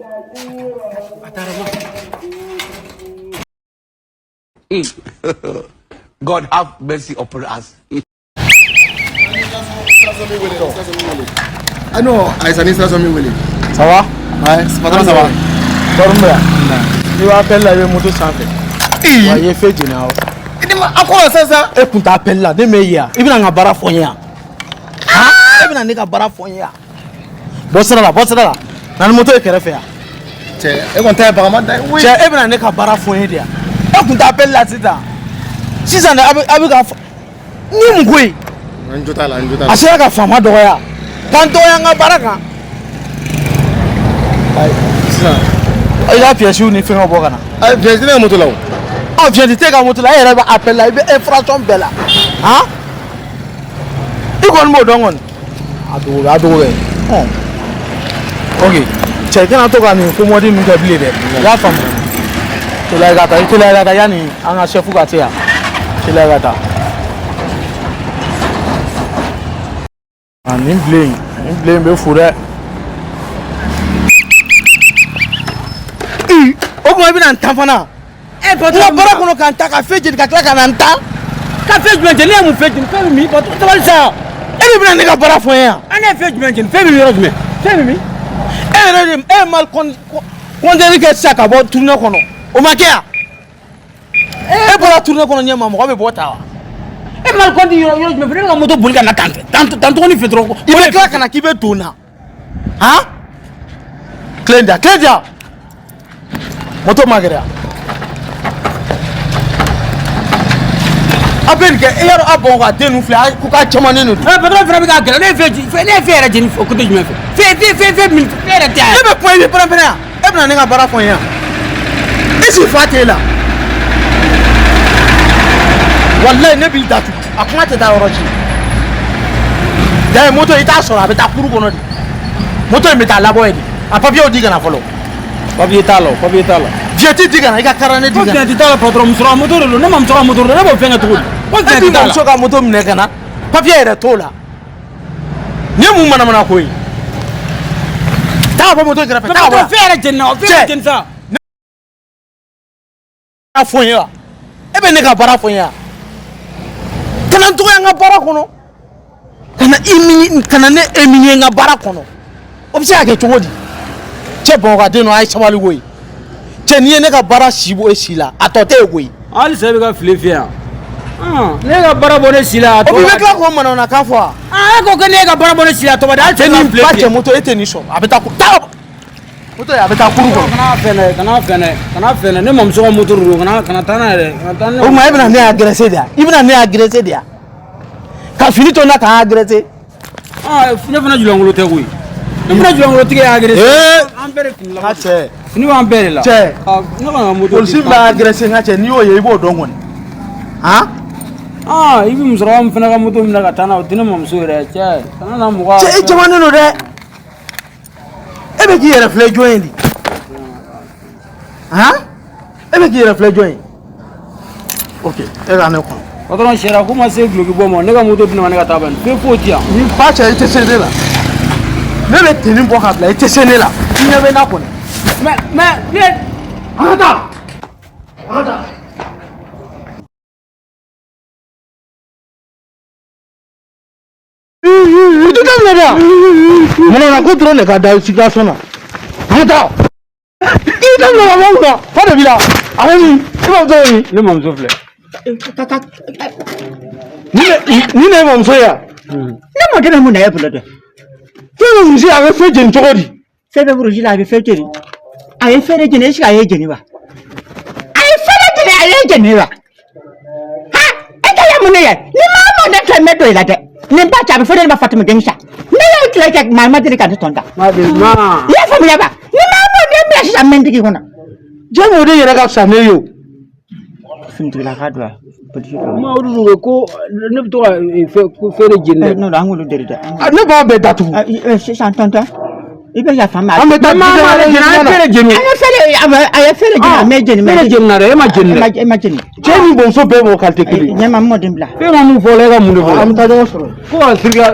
A taara ma. God have mercy upon us. Ah non, Aïssa ni station min wele. Ça va? Ouais, patron ça va. Tɔɔrɔ bɛ yan. N'i b'a appel la, i bɛ moto sanfɛ. Wa i ye fɛn jeni awɔ. Ni ma a ko sisan. E kun t'a appel la, ne m'e ye yan. I bɛna n ka baara fɔ n ye yan. Han? E bɛna ne ka baara fɔ n ye yan. Bɔ sira la, bɔ sira la. Na ni moto ye kɛrɛfɛ yan. Cɛ, e kɔni ta ye bagama da ye. Oui. Cɛ, e bɛna ne ka baara fɔ n ye de yan. E kun t'a appel la sisan. Sisan de a bɛ ka fɔ. Ni mun ko ye? N jo t'a la, n jo t'a la. A sera ka faama dɔgɔya. K'an dɔgɔya n ka baara kan. Ayi, sisan. I ka pièces ni fɛngɛw bɔ ka na. Ayi, pièce tɛ ne ka moto la o. Ɔ, pièce t'e ka moto la, e yɛrɛ bɛ appel la, i bɛ infraction bɛɛ la. Han? I kɔni b'o dɔn kɔni. A dogo bɛ, a dogo bɛ. Ɔn. Ok. Cɛ, i kana to ka nin komɔdi ninnu kɛ bilen dɛ. I y'a faamu. Teliya i ka taa, i teliya i ka taa yanni an ka chef ka se yan. Teliya i ka taa. A nin bilen, nin bilen bɛ fu dɛ. Ee, o tuma i bɛna n tan fana. E N ka baara kɔnɔ ka n ta ka fɛn jeni ka tila ka na n tan. Ka fɛn jumɛn jeni? Ne ye mun fɛn jeni? Fɛn bɛ min? Patron sabali sa. E de bɛna ne ka baara fɔ n ye yan. An ne ye fɛn jumɛn jeni? Fɛn bɛ yɔrɔ jumɛn? Fɛn bɛ min? E yɛrɛ de e ye mal compteur kɛ sisan ka bɔ tournée kɔnɔ. O ma kɛ yan. E bɔra tournée kɔnɔ ɲɛ ma, mɔgɔ bɛ bɔ ta wa? E mal compte yɔrɔ jumɛn fɛ? Ne bɛ ka moto boli ka na tan tan tan tuguni fɛ dɔrɔn. I bɛ tila ka na k'i bɛ don n na. Han? Clé di yan, clé di yan. Moto ma gɛrɛ yan. A bɛ nin kɛ, e y'a dɔn a Bamakɔ a den ninnu filɛ, a ko k'a cɛmannen de don. Ɛ patron fana bɛ k'a gɛlɛya. Ne ye fɛn ne ye fɛn yɛrɛ jeni côté jumɛn fɛ? Fɛn fɛn fɛn fɛn min fɛn yɛrɛ tɛ yan. Ne bɛ kuma i bɛ pɛrɛn-pɛrɛn yan. E bɛna ne ka baara fɔ n ye yan. E si fa t'e la. Walayi ne b'i datugu. A kuma tɛ taa yɔrɔ si. D'ailleurs moto i t'a sɔrɔ, a bɛ taa kuru kɔnɔ de. Moto in bɛ taa labɔ yen de. A papiyew di ka na fɔlɔ. Papier t'a la, papier t'a la. Vignette di ka na, i ka carte di Ko ka na. vignette t'a la patron, muso ka moto de don. Ne ma muso ka moto don, ne b'o fɛn kɛ cogo di? Ko E b'i vignette t'a la. mamuso ka moto minɛ ka na, papiye yɛrɛ t'o la. Nin ye mun manamana ko ye? Taa ka bɔ moto kɛrɛfɛ, taa ka bɔ Patron yan. fɛn yɛrɛ jeni na, fɛn yɛrɛ jeni sa. A fɔ n ye wa? E bɛ ne ka baara fɔ n ye wa? Kana n dɔgɔya n ka baara kɔnɔ. Kana humilier, kana ne humilier n ka baara kɔnɔ. O bɛ se ka kɛ cogo di? Cɛ, Bamakɔ den a ye sabali koyi. Cɛ, n'i ye ne ka baara si bɔ e si la, a tɔ tɛ ye koyi. Halisa e bɛ ka file fiyɛ yan. Ne ka baara bɔ ne si la. O i bɛ tila k'o manamanakan fɔ wa? E ko ko ne ka baara bɔ ne si la, a tɔ bɛ di? Halisa e bɛ ka file ba fiyɛ. cɛ, moto e tɛ nin sɔrɔ, a bɛ taa taa moto ye, a bɛ taa kuru kɔnɔ. Kana fɛnɛ, kana fɛnɛ, kana fɛnɛ. Ne mamuso ka moto don, kana taa n'a ye dɛ. Kana taa n'a O tuma e bɛna ne agressé de yan? I bɛna ne agressé de yan? Ka fini to n na k'an agressé? Ne fana julankolo tɛ koyi. Ne fana julankolo tigi y'a agressé. An bɛɛ de fini la. N ka cɛ. Fini b'an bɛɛ de la. Cɛ. Ne kɔni ka moto. Polisi b'a agressé n ka cɛ, n'i y'o ye i b'o dɔn kɔni. Han? I bɛ musokɔrɔba min fana ka moto minɛ ka taa n'a ye, o tɛ ne mamuso yɛrɛ ye cɛ. Kana na mɔgɔ. Cɛ, e jamanen don dɛ. E bɛ k'i yɛrɛ filɛ jɔn ye de? Han? E bɛ k'i yɛrɛ filɛ jɔn ye? Ok, e ka ne kɔnɔ. Patron sariya ko ma se duloki bɔ ma, ne ka moto di ne ma ne ka taa bani. Fɛn foyi ti yan. Ni ba cɛ, i tɛ se ne la. Ne bɛ tenue bɔ ka bila, i tɛ se ne la. I ɲɛ bɛ n na kɔni. Mais ne. An ka taa. An ka taa. I tɛ taa minɛ dɛ. Munna ko dɔrɔn de ka da situation na. An ka taa. I tɛ minɛ ka bɔ kunna. Fa de b'i la. A bɛ min? I mamuso bɛ min? Ne mamuso filɛ. Nin de ye mamuso ye yan. Ne mɔkɛ bɛ mun na e bolo dɛ? Fɛn bɛ wurusi, a bɛ fɛn jeni cogo di? Fɛn bɛ wurusi la, a bɛ fɛn jeni. A ye fɛn de jeni, est-ce que a ye jeni wa? A ye fɛn de jeni, a ye jeni wa? Ha! E ta ye mun ne ye? Ni maa mɔ ne filɛ, n bɛ don i la dɛ. Ni n ba cɛ, a bɛ fɔ ne ma Fatuma Denisa. Ne y'o tile kɛ, maa ma deli ka ne tɔn ta. Ma de ma. I y'a faamuya ba? Ni maa mɔ ne bila sisan, n bɛ n digi kɔnɔ. Jɛn o de yɛrɛ ka fisa ne ye o. Finitigilaka don wa? Polisi don. Ma olu de ko ne bɛ to ka fɛn de jeni dɛ. Non, an k'olu deli dɛ. Ne b'a bɛɛ datugu. Sisan tɔntɔn, i bɛ yafa n ma. An bɛ taa Ma ma de jeni, an ye fɛn de jeni. A ye fɛn de, a ye fɛn de jeni, a mɛ jeni. Fɛn de jeni na dɛ, e ma jeni dɛ. E ma jeni. Cɛ ni bamuso bɛɛ mɔgɔ qualité kelen. Ɲɛma, n mɔden bila. E ma mun fɔ la, e ka mun de fɔ la? An bɛ taa ɲɔgɔn sɔrɔ. Ko ka siri ka.